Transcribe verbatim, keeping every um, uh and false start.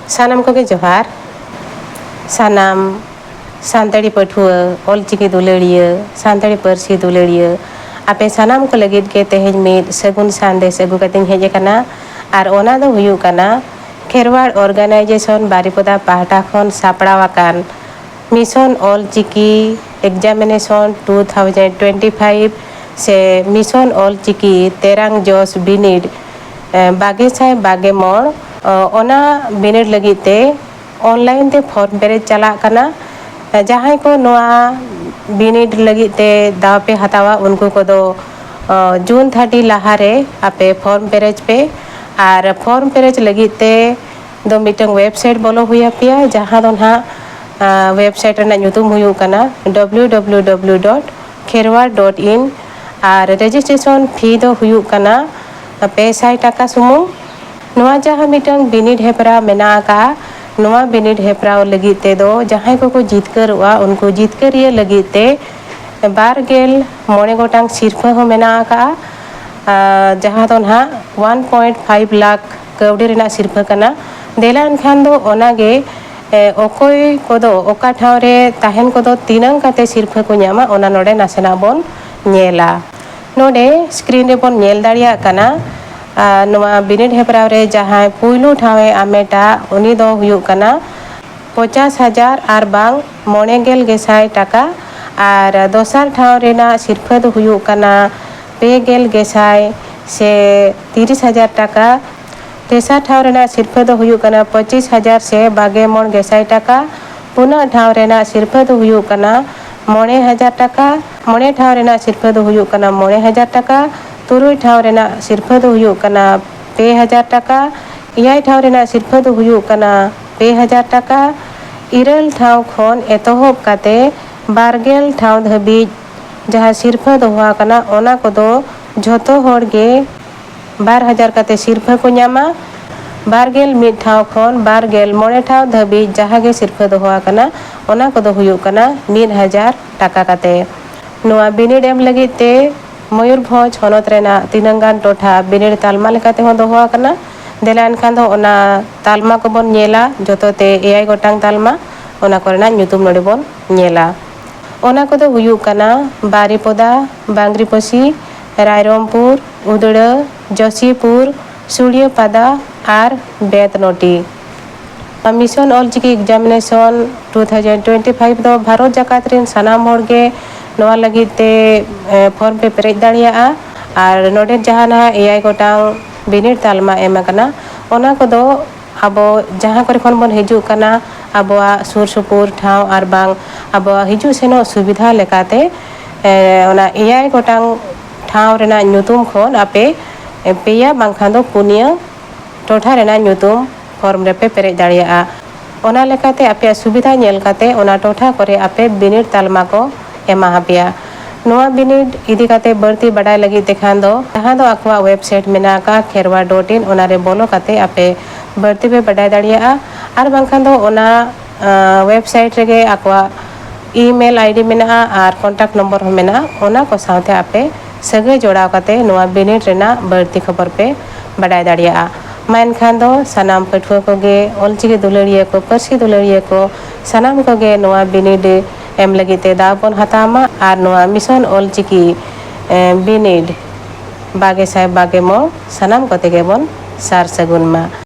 ᱥᱟᱱᱟᱢ ᱠᱚᱜᱮ ᱡᱚᱦᱟᱨ᱾ ᱥᱟᱱᱟᱢ ᱥᱟᱱᱛᱟᱲᱤ ᱯᱟᱹᱴᱷᱩᱣᱟᱹ, ᱚᱞᱪᱤᱠᱤ ᱫᱩᱞᱟᱹᱲᱤᱭᱟᱹ, ᱥᱟᱱᱛᱟᱲᱤ ᱯᱟᱹᱨᱥᱤ ᱫᱩᱞᱟᱹᱲᱤᱭᱟᱹ, ᱟᱯᱮ ᱥᱟᱱᱟᱢ ᱠᱚ ᱞᱟᱹᱜᱤᱫ ᱜᱮ ᱛᱮᱦᱮᱧ ᱢᱤᱫ ᱥᱟᱹᱜᱩᱱ ᱥᱟᱸᱫᱮᱥ ᱟᱹᱜᱩ ᱠᱟᱛᱮᱧ ᱦᱮᱡ ᱟᱠᱟᱱᱟ᱾ ᱟᱨ ᱚᱱᱟ ᱫᱚ ᱦᱩᱭᱩᱜ ᱠᱟᱱᱟ, ᱠᱷᱮᱨᱣᱟᱲ ᱚᱨᱜᱟᱱᱟᱭᱡᱮᱥᱚᱱ ᱵᱟᱨᱤᱯᱚᱫᱟ ᱯᱟᱦᱴᱟ ᱠᱷᱚᱱ ᱥᱟᱯᱲᱟᱣ ᱟᱠᱟᱱ mission Ol Chiki examination two thousand twenty five ᱥᱮ ᱢᱤᱥᱚᱱ ᱚᱞᱪᱤᱠᱤ ᱛᱮᱨᱟᱝ ᱡᱚᱥ ᱵᱤᱱᱤᱰ, ᱮ, ᱵᱟᱜᱮ ᱥᱟᱭ ᱵᱟᱜᱮ ᱢᱚᱬ, ᱚ, ᱚᱱᱟ ᱵᱤᱱᱤᱰ ᱞᱟᱹᱜᱤᱫ ᱛᱮ ᱚᱱᱞᱟᱭᱤᱱ ᱛᱮ ᱯᱷᱚᱨᱢ ᱯᱮᱨᱮᱡ ᱪᱟᱞᱟᱜ ᱠᱟᱱᱟ᱾ ᱡᱟᱦᱟᱸᱭ ᱠᱚ ᱱᱚᱣᱟ ᱵᱤᱱᱤᱰ ᱞᱟᱹᱜᱤᱫ ᱛᱮ ᱫᱟᱣ ᱯᱮ ᱦᱟᱛᱟᱣᱟ, ᱩᱱᱠᱩ ᱠᱚᱫᱚ, ᱚ, ᱡᱩᱱ ᱛᱷᱟᱨᱴᱤ ᱞᱟᱦᱟᱨᱮ ᱟᱯᱮ ᱯᱷᱚᱨᱢ ᱯᱮᱨᱮᱡ ᱯᱮ᱾ ᱟᱨ ᱯᱷᱚᱨᱢ ᱯᱮᱨᱮᱡ ᱞᱟᱹᱜᱤᱫ ᱛᱮ ᱫᱚ ᱢᱤᱫᱴᱟᱝ ᱣᱮᱵᱥᱟᱭᱤᱴ ᱵᱚᱞᱚ ᱦᱩᱭ ᱟᱯᱮᱭᱟ, ᱡᱟᱦᱟᱸ ᱫᱚ ᱱᱟᱦᱟᱜ, ᱟ, ᱣᱮᱵᱥᱟᱭᱤᱴ ᱨᱮᱱᱟᱜ ᱧᱩᱛᱩᱢ ᱦᱩᱭᱩᱜ ᱠᱟᱱᱟ W W W dot Kherwar dot in. ᱟᱨ ᱨᱮᱡᱤᱥᱴᱨᱮᱥᱚᱱ ᱯᱷᱤ ᱫᱚ ᱦᱩᱭᱩᱜ ᱠᱟᱱᱟ ᱯᱮ ᱥᱟᱭ ᱴᱟᱠᱟ ᱥᱩᱢᱩᱝ᱾ ᱱᱚᱣᱟ ᱡᱟᱦᱟᱸ ᱢᱤᱫᱴᱟᱝ ᱵᱤᱱᱤᱰ ᱦᱮᱯᱨᱟᱣ ᱢᱮᱱᱟᱜ ᱟᱠᱟᱫᱼᱟ, ᱱᱚᱣᱟ ᱵᱤᱱᱤᱰ ᱦᱮᱯᱨᱟᱣ ᱞᱟᱹᱜᱤᱫ ᱛᱮᱫᱚ ᱡᱟᱦᱟᱸᱭ ᱠᱚᱠᱚ ᱡᱤᱛᱠᱟᱹᱨᱚᱜᱼᱟ, ᱩᱱᱠᱩ ᱡᱤᱛᱠᱟᱹᱨᱤᱭᱟᱹ ᱞᱟᱹᱜᱤᱫ ᱛᱮ ᱵᱟᱨ ᱜᱮᱞ ᱢᱚᱬᱮ ᱜᱚᱴᱟᱝ ᱥᱤᱨᱯᱷᱟᱹ ᱦᱚᱸ ᱢᱮᱱᱟᱜ ᱟᱠᱟᱫᱼᱟ᱾ ᱟᱨ ᱡᱟᱦᱟᱸ ᱫᱚ ᱱᱟᱦᱟᱜ ᱚᱣᱟᱱ ᱯᱚᱭᱮᱱᱴ ᱯᱷᱟᱭᱤᱵᱷ ᱞᱟᱠᱷ ᱠᱟᱹᱣᱰᱤ ᱨᱮᱱᱟᱜ ᱥᱤᱨᱯᱷᱟᱹ ᱠᱟᱱᱟ᱾ ᱫᱮᱞᱟ ᱮᱱᱠᱷᱟᱱ ᱫᱚ ᱚᱱᱟᱜᱮ, ᱮ, ᱚᱠᱚᱭ ᱠᱚᱫᱚ ᱚᱠᱟ ᱴᱷᱟᱶ ᱨᱮ ᱛᱟᱦᱮᱱ ᱠᱚᱫᱚ ᱛᱤᱱᱟᱹᱝ ᱠᱟᱛᱮ ᱥᱤᱨᱯᱷᱟᱹ ᱠᱚ ᱧᱟᱢᱟ, ᱚᱱᱟ ᱱᱚᱰᱮ ᱱᱟᱥᱮᱱᱟᱜ ᱵᱚᱱ ᱧᱮᱞᱟ᱾ ᱱᱚᱰᱮ ᱥᱠᱨᱤᱱ ᱨᱮᱵᱚᱱ ᱧᱮᱞ ᱫᱟᱲᱮᱭᱟᱜ ᱠᱟᱱᱟ, ᱟᱨ ᱱᱚᱣᱟ ᱵᱤᱱᱤᱰ ᱦᱮᱯᱨᱟᱣ ᱨᱮ ᱡᱟᱦᱟᱸᱭ ᱯᱩᱭᱞᱩ ᱴᱷᱟᱶ ᱮ ᱟᱢᱮᱴᱟ, ᱩᱱᱤ ᱫᱚ ᱦᱩᱭᱩᱜ ᱠᱟᱱᱟ ᱯᱚᱧᱪᱟᱥ ᱦᱟᱡᱟᱨ ᱟᱨ ᱵᱟᱝ ᱢᱚᱬᱮ ᱜᱮᱞ ᱜᱮᱥᱟᱭ ᱴᱟᱠᱟ᱾ ᱟᱨ ᱫᱚᱥᱟᱨ ᱴᱷᱟᱶ ᱨᱮᱱᱟᱜ ᱥᱤᱨᱯᱷᱟᱹ ᱫᱚ ᱦᱩᱭᱩᱜ ᱠᱟᱱᱟ ᱯᱮ ᱜᱮᱞ ᱜᱮᱥᱟᱭ ᱥᱮ ᱛᱤᱨᱤᱥ ᱦᱟᱡᱟᱨ ᱴᱟᱠᱟ᱾ ᱛᱮᱥᱟᱨ ᱴᱷᱟᱶ ᱨᱮᱱᱟᱜ ᱥᱤᱨᱯᱷᱟᱹ ᱫᱚ ᱦᱩᱭᱩᱜ ᱠᱟᱱᱟ ᱯᱚᱸᱪᱤᱥ ᱦᱟᱡᱟᱨ ᱥᱮ ᱵᱟᱜᱮ ᱢᱚᱬ ᱜᱮᱥᱟᱭ ᱴᱟᱠᱟ᱾ ᱯᱩᱱᱟᱜ ᱴᱷᱟᱶ ᱨᱮᱱᱟᱜ ᱥᱤᱨᱯᱷᱟᱹ ᱫᱚ ᱦᱩᱭᱩᱜ ᱠᱟᱱᱟ ᱢᱚᱬᱮ ᱦᱟᱡᱟᱨ ᱴᱟᱠᱟ᱾ ᱢᱚᱬᱮ ᱴᱷᱟᱶ ᱨᱮᱱᱟᱜ ᱥᱤᱨᱯᱷᱟᱹ ᱫᱚ ᱦᱩᱭᱩᱜ ᱠᱟᱱᱟ ᱢᱚᱬᱮ ᱦᱟᱡᱟᱨ ᱴᱟᱠᱟ᱾ ᱛᱩᱨᱩᱭ ᱴᱷᱟᱶ ᱨᱮᱱᱟᱜ ᱥᱤᱨᱯᱷᱟᱹ ᱫᱚ ᱦᱩᱭᱩᱜ ᱠᱟᱱᱟ ᱯᱮ ᱦᱟᱡᱟᱨ ᱴᱟᱠᱟ᱾ ᱮᱭᱟᱭ ᱴᱷᱟᱶ ᱨᱮᱱᱟᱜ ᱥᱤᱨᱯᱷᱟᱹ ᱫᱚ ᱦᱩᱭᱩᱜ ᱠᱟᱱᱟ ᱯᱮ ᱦᱟᱡᱟᱨ ᱴᱟᱠᱟ᱾ ᱤᱨᱟᱹᱞ ᱴᱷᱟᱶ ᱠᱷᱚᱱ ᱮᱛᱚᱦᱚᱵ ᱠᱟᱛᱮ ᱵᱟᱨ ᱜᱮᱞ ᱴᱷᱟᱶ ᱫᱷᱟᱹᱵᱤᱡ ᱡᱟᱦᱟᱸ ᱥᱤᱨᱯᱷᱟᱹ ᱫᱚᱦᱚ ᱟᱠᱟᱱᱟ, ᱚᱱᱟ ᱠᱚᱫᱚ ᱡᱷᱚᱛᱚ ᱦᱚᱲ ᱜᱮ ᱵᱟᱨ ᱦᱟᱡᱟᱨ ᱠᱟᱛᱮ ᱥᱤᱨᱯᱷᱟᱹ ᱠᱚ ᱧᱟᱢᱟ᱾ ᱵᱟᱨ ᱜᱮᱞ ᱢᱤᱫ ᱴᱷᱟᱶ ᱠᱷᱚᱱ ᱵᱟᱨ ᱜᱮᱞ ᱢᱚᱬᱮ ᱴᱷᱟᱶ ᱫᱷᱟᱹᱵᱤᱡ ᱡᱟᱦᱟᱸ ᱜᱮ ᱥᱤᱨᱯᱷᱟᱹ ᱫᱚᱦᱚ ᱟᱠᱟᱱᱟ, ᱚᱱᱟ ᱠᱚᱫᱚ ᱦᱩᱭᱩᱜ ᱠᱟᱱᱟ ᱢᱤᱫ ᱦᱟᱡᱟᱨ ᱴᱟᱠᱟ ᱠᱟᱛᱮ᱾ ᱱᱚᱣᱟ ᱵᱤᱱᱤᱰ ᱮᱢ ᱞᱟᱹᱜᱤᱫ ᱛᱮ ᱢᱚᱭᱩᱨᱵᱷᱚᱸᱡᱽ ᱦᱚᱱᱚᱛ ᱨᱮᱱᱟᱜ ᱛᱤᱱᱟᱹᱝ ᱜᱟᱱ ᱴᱚᱴᱷᱟ ᱵᱤᱱᱤᱰ ᱛᱟᱞᱢᱟ ᱞᱮᱠᱟᱛᱮ ᱦᱚᱸ ᱫᱚᱦᱚ ᱟᱠᱟᱱᱟ᱾ ᱫᱮᱞᱟ ᱮᱱᱠᱷᱟᱱ ᱫᱚ ᱚᱱᱟ ᱛᱟᱞᱢᱟ ᱠᱚᱵᱚᱱ ᱧᱮᱞᱟ, ᱡᱚᱛᱚ ᱛᱮ ᱮᱭᱟᱭ ᱜᱚᱴᱟᱝ ᱛᱟᱞᱢᱟ, ᱚᱱᱟ ᱠᱚᱨᱮᱱᱟᱜ ᱧᱩᱛᱩᱢ ᱱᱚᱰᱮ ᱵᱚᱱ ᱧᱮᱞᱟ᱾ ᱚᱱᱟ ᱠᱚᱫᱚ ᱦᱩᱭᱩᱜ ᱠᱟᱱᱟ ᱵᱟᱨᱤᱯᱚᱫᱟ, ᱵᱟᱝᱜᱽᱨᱤᱯᱚᱥᱤ, ᱨᱟᱭᱨᱚᱝᱯᱩᱨ, ᱩᱫᱽᱲᱟᱹ, ᱡᱚᱥᱤᱯᱩᱨ, ᱥᱩᱲᱤᱭᱟᱹᱯᱟᱫᱟ ᱟᱨ ᱵᱮᱛᱱᱚᱴᱤ᱾ Mission Ol Chiki examination two thousand twenty five ᱫᱚ ᱵᱷᱟᱨᱚᱛ ᱡᱟᱠᱟᱛ ᱨᱮᱱ ᱥᱟᱱᱟᱢ ᱦᱚᱲ ᱜᱮ ᱱᱚᱣᱟ ᱞᱟᱹᱜᱤᱫ ᱛᱮ, ᱮ, ᱯᱷᱚᱨᱢ ᱯᱮ ᱯᱮᱨᱮᱡ ᱫᱟᱲᱮᱭᱟᱜᱼᱟ᱾ ᱟᱨ ᱱᱚᱰᱮ ᱡᱟᱦᱟᱸ ᱱᱟᱦᱟᱜ ᱮᱭᱟᱭ ᱜᱚᱴᱟᱝ ᱵᱤᱱᱤᱰ ᱛᱟᱞᱢᱟ ᱮᱢ ᱟᱠᱟᱱᱟ, ᱚᱱᱟ ᱠᱚᱫᱚ ᱟᱵᱚ ᱡᱟᱦᱟᱸ ᱠᱚᱨᱮ ᱠᱷᱚᱱ ᱵᱚᱱ ᱦᱤᱡᱩᱜ ᱠᱟᱱᱟ, ᱟᱵᱚᱣᱟᱜ ᱥᱩᱨ ᱥᱩᱯᱩᱨ ᱴᱷᱟᱶ ᱟᱨ ᱵᱟᱝ ᱟᱵᱚᱣᱟᱜ ᱦᱤᱡᱩᱜ ᱥᱮᱱᱚᱜ ᱥᱩᱵᱤᱫᱷᱟ ᱞᱮᱠᱟᱛᱮ, ᱮ, ᱚᱱᱟ ᱮᱭᱟᱭ ᱜᱚᱴᱟᱝ ᱴᱷᱟᱶ ᱨᱮᱱᱟᱜ ᱧᱩᱛᱩᱢ ᱠᱷᱚᱱ ᱟᱯᱮ, ᱮ, ᱯᱮᱭᱟ ᱵᱟᱝᱠᱷᱟᱱ ᱫᱚ ᱯᱩᱱᱭᱟᱹ ᱴᱚᱴᱷᱟ ᱨᱮᱱᱟᱜ ᱧᱩᱛᱩᱢ ᱯᱷᱚᱨᱢ ᱨᱮᱯᱮ ᱯᱮᱨᱮᱡ ᱫᱟᱲᱮᱭᱟᱜᱼᱟ᱾ ᱚᱱᱟ ᱞᱮᱠᱟᱛᱮ ᱟᱯᱮᱭᱟᱜ ᱥᱩᱵᱤᱫᱷᱟ ᱧᱮᱞ ᱠᱟᱛᱮ ᱚᱱᱟ ᱴᱚᱴᱷᱟ ᱠᱚᱨᱮ ᱟᱯᱮ ᱵᱤᱱᱤᱰ ᱛᱟᱞᱢᱟ ᱠᱚ ᱮᱢᱟ ᱦᱟᱯᱮᱭᱟ᱾ ᱱᱚᱣᱟ ᱵᱤᱱᱤᱰ ᱤᱫᱤ ᱠᱟᱛᱮ ᱵᱟᱹᱲᱛᱤ ᱵᱟᱰᱟᱭ ᱞᱟᱹᱜᱤᱫ ᱛᱮᱠᱷᱟᱱ ᱫᱚ, ᱡᱟᱦᱟᱸ ᱫᱚ ᱟᱠᱚᱣᱟᱜ ᱣᱮᱵᱥᱟᱭᱤᱴ ᱢᱮᱱᱟᱜ ᱟᱠᱟᱫ ᱠᱷᱮᱨᱣᱟ ᱰᱚᱴ ᱤᱱ, ᱚᱱᱟ ᱨᱮ ᱵᱚᱞᱚ ᱠᱟᱛᱮ ᱟᱯᱮ ᱵᱟᱹᱲᱛᱤ ᱯᱮ ᱵᱟᱰᱟᱭ ᱫᱟᱲᱮᱭᱟᱜᱼᱟ᱾ ᱟᱨ ᱵᱟᱝᱠᱷᱟᱱ ᱫᱚ ᱚᱱᱟ, ᱟᱸ, ᱣᱮᱵᱥᱟᱭᱤᱴ ᱨᱮᱜᱮ ᱟᱠᱚᱣᱟᱜ ᱤᱢᱮᱞ ᱟᱭᱰᱤ ᱢᱮᱱᱟᱜᱼᱟ ᱟᱨ ᱠᱚᱱᱴᱟᱠᱴ ᱱᱚᱢᱵᱚᱨ ᱦᱚᱸ ᱢᱮᱱᱟᱜᱼᱟ, ᱚᱱᱟ ᱠᱚ ᱥᱟᱶᱛᱮ ᱟᱯᱮ ᱥᱟᱹᱜᱟᱹᱭ ᱡᱚᱲᱟᱣ ᱠᱟᱛᱮ ᱱᱚᱣᱟ ᱵᱤᱱᱤᱰ ᱨᱮᱱᱟᱜ ᱵᱟᱹᱲᱛᱤ ᱠᱷᱚᱵᱚᱨ ᱯᱮ ᱵᱟᱰᱟᱭ ᱫᱟᱲᱮᱭᱟᱜᱼᱟ᱾ ᱢᱟ ᱮᱱᱠᱷᱟᱱ ᱫᱚ ᱥᱟᱱᱟᱢ ᱯᱟᱹᱴᱷᱩᱣᱟᱹ ᱠᱚᱜᱮ, ᱚᱞᱪᱤᱠᱤ ᱫᱩᱞᱟᱹᱲᱤᱭᱟᱹ ᱠᱚ, ᱯᱟᱹᱨᱥᱤ ᱫᱩᱞᱟᱹᱲᱤᱭᱟᱹ ᱠᱚ, ᱥᱟᱱᱟᱢ ᱠᱚᱜᱮ ᱱᱚᱣᱟ ᱵᱤᱱᱤᱰ ᱮᱢ ᱞᱟᱹᱜᱤᱫ ᱛᱮ ᱫᱟᱣ ᱵᱚᱱ ᱦᱟᱛᱟᱣ ᱢᱟ ᱟᱨ ᱱᱚᱣᱟ ᱢᱤᱥᱚᱱ ᱚᱞᱪᱤᱠᱤ, ᱮ, ᱵᱤᱱᱤᱰ ᱵᱟᱜᱮ ᱥᱟᱭ ᱵᱟᱜᱮ ᱢᱚᱬ ᱥᱟᱱᱟᱢ ᱠᱚᱛᱮ ᱜᱮᱵᱚᱱ ᱥᱟᱨ ᱥᱟᱹᱜᱩᱱ ᱢᱟ᱾